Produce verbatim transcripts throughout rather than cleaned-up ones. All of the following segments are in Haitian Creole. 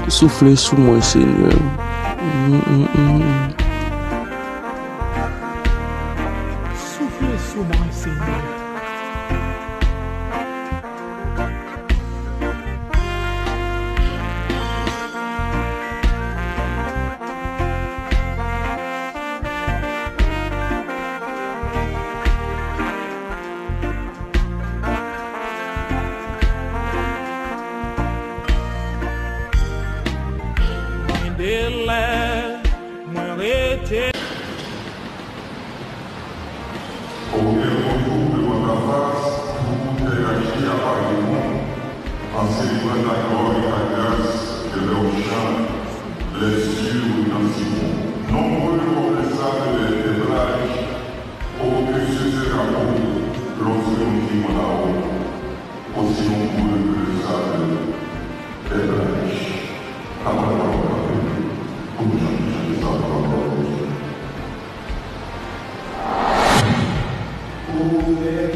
Soufle sou mwen, Senyè. Mm, mm, mm, mm. Soufle sou mwen, Senyè. Mwen delè, mwen rete. Okenn kontou de vantafas pou tè rachte a Paris, non, an selebran la glwa e la gras de lè ou chan lè sye ou nan Simon. Nombre comme le sable des plages, oh, que ce sera beau lorsque nous irons là-haut, aussi nombreux que le sable des plages. Apre pawòl kanpe, pou nou chante, chante sa pou glwa Bondye.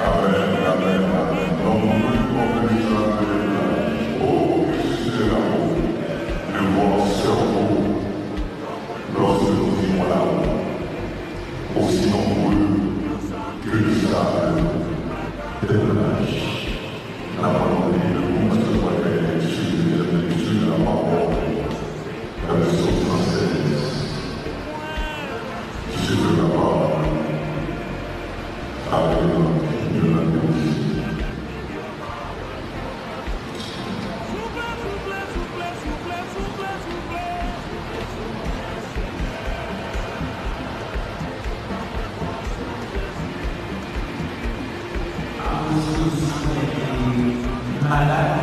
Amèn, amèn, amèn. Nombreux sont les gens de, oh, que je suis de l'amour, de voir sur vous, lorsque nous vivons l'amour. Aussi nombreux que les sables de la plage. N ap abandone le goumen sou pwèt lèt sou lèt sou la pawòl. Nan Sòm san sèz. Ki se ke la pawòl. Alelouya. Yolande osi. Malad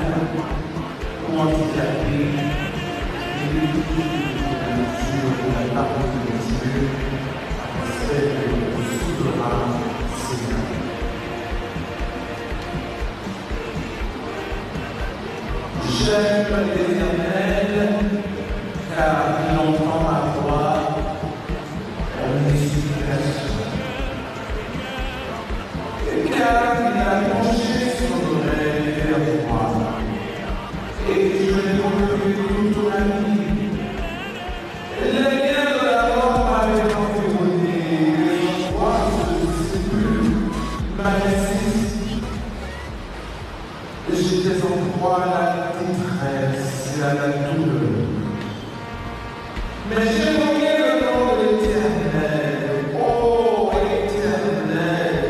ou andikape, epi tout moun ki nan lekti de la pawòl de Dye, sè ke ou souvran, Senyè. J'aime l'Éternel, car il entend ma voix en supplication. Car il a penché son oreille vers moi, et je l'ai relevé toute ma vie. Les liens de la mort m'avaient environné, les angoisses du sépulcre m'avaient saisi. J'étais en proie à la détresse et à la douleur. Mais j'invoquai le nom de l'Éternel. Ô Éternel,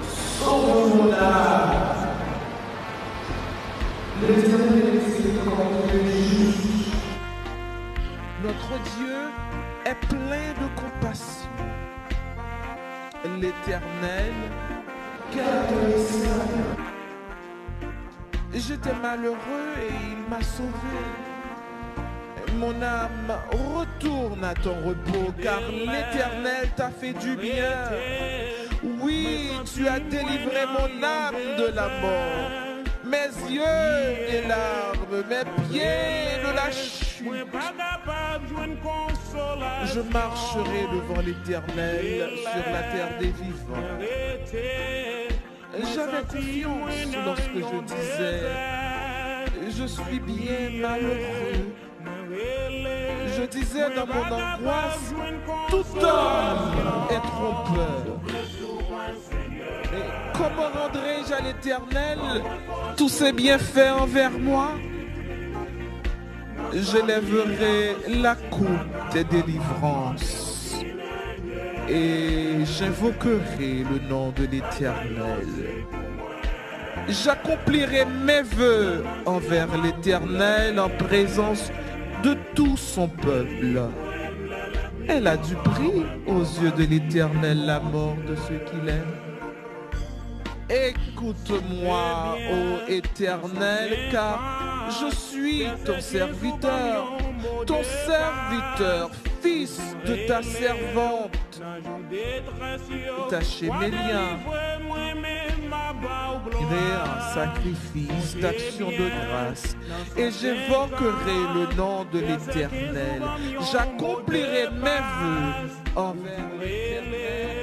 sauve mon âme. L'Éternel est miséricordieux et juste. Notre Dieu est plein de compassion. L'Éternel garde les saints. J'étais malheureux et il m'a sauvé. Mon âme, retourne à ton repos, car l'Éternel t'a fait du bien. Oui, tu as délivré mon âme de la mort, mes yeux des larmes, mes pieds de la chute. Je marcherai devant l'Éternel sur la terre des vivants. J'avais confiance lorsque je disais, je suis bien malheureux. Je disais dans mon angoisse, tout homme est trompeur. Et comment rendrai-je à l'Éternel tous ses bienfaits envers moi ? J'élèverai la coupe des délivrances et j'invoquerai le nom de l'Éternel. J'accomplirai mes vœux envers l'Éternel en présence de tout son peuple. Elle a du prix aux yeux de l'Éternel, la mort de ceux qu'il aime. Écoute-moi, ô Éternel, car je suis ton serviteur, ton serviteur, fils de ta servante. Tache Melia, en sacrifice d'action de grâce, et j'invoquerai le nom de l'Éternel. J'accomplirai mes vœux envers l'Éternel.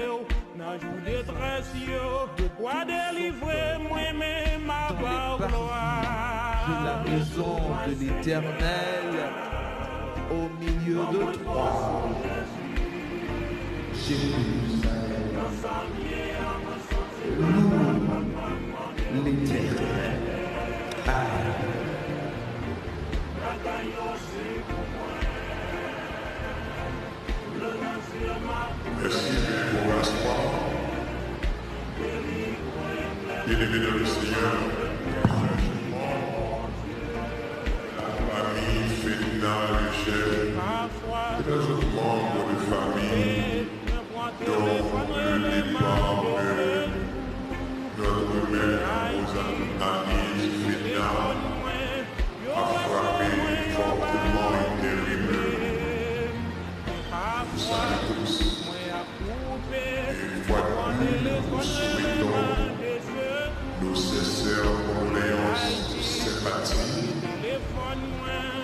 Nan jou detrès yo, w a delivre mwen, men m a ba w glwa. De la maison de l'Éternel, au milieu de toi, Jérusalem, loue l'Éternel. Amen. Mèsi pou gras ou. Bien-aimés dans le Seigneur, la famille Fedna Lejeune, les autres membres de famille, dont le départ de notre mère Rosa Anise Fedna a frappé fortement et terriblement. Vous savez tous, Nous souhaitons nos sincères condoléances et sympathies.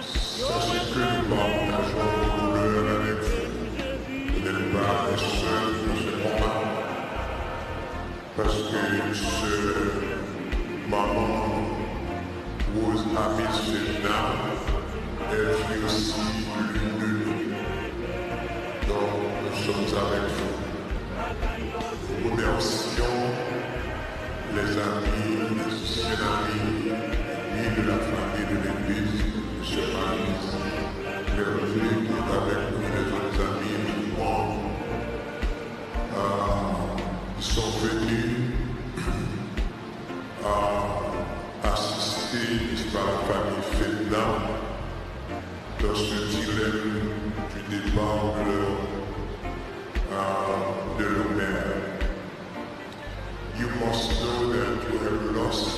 Sachez que nous partageons vos douleurs avec vous. Vous n'êtes pas les seuls dans ce combat. Parce que ce maman Rose Amis Fedna, elle fut aussi l'une de nous. Donc, nous sommes avec vous. Nous remercions les amis, les anciens amis, amis de la famille de l'Église, M. Marie Clergé, qui est avec nous, les autres amis, les membres, euh, qui sont venus, euh, assister, n'est-ce pas, la famille Fedna dans ce dilemme du départ de leur, euh, de leur mère. You must know that you have lost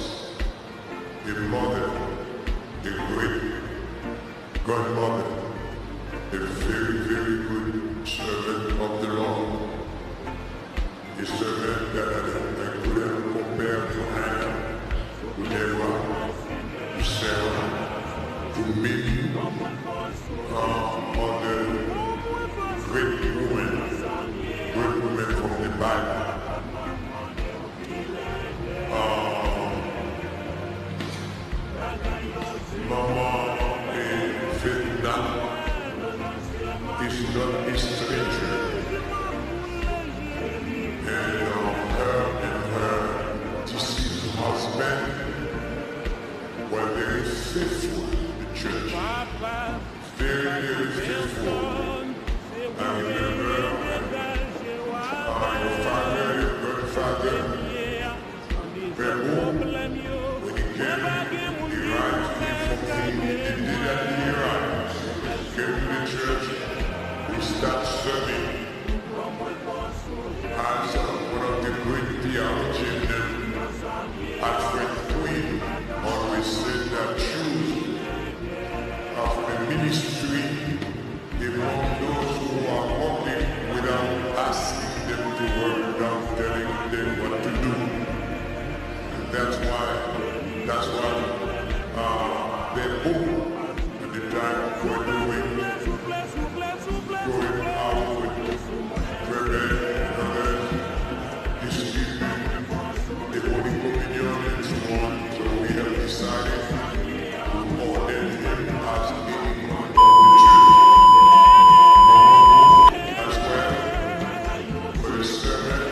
a mother, a great grandmother, a very, very good servant of the Lord. A servant that had an incredible compare to Hannah, to Deborah, to Sarah, to many, uh, other great women, great women from the Bible. Uh, Maman, eh, Fedna is not a stranger. And, uh, her and her deceased husband were very faithful to the church. Very, very faithful. I remember, uh, your father, your grandfather, Pè Bo, when he came, he arrived, he, he did that, he arrived. Came to the church, he start serving. As, uh, one of the great theologians, Alfred Queen, always said that choose of the ministry among those who are walking without asking them to work, without telling them what to do. And that's why, that's why, uh, the book at the time were doing, going out with Reverend, Reverend, this evening, the Holy Communion and so on. So we have decided to ordain him as deacon of the church. As well, for the sermon,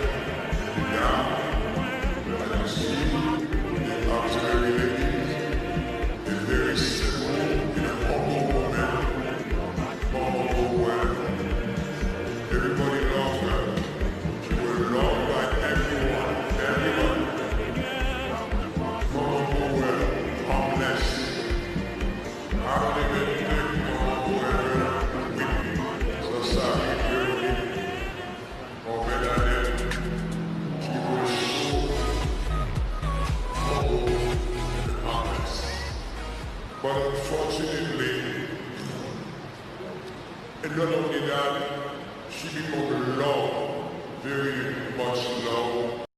the gown, and you see the auxiliary ladies, a very simple, in a humble woman, humble woman. Everybody loves her. She was loved by everyone, everyone. Mama Powell, homeless. I don't even think Mama Powell with Society Building or Bernadette. She was so humble and honest. But unfortunately, and not only that, she became loved, very much loved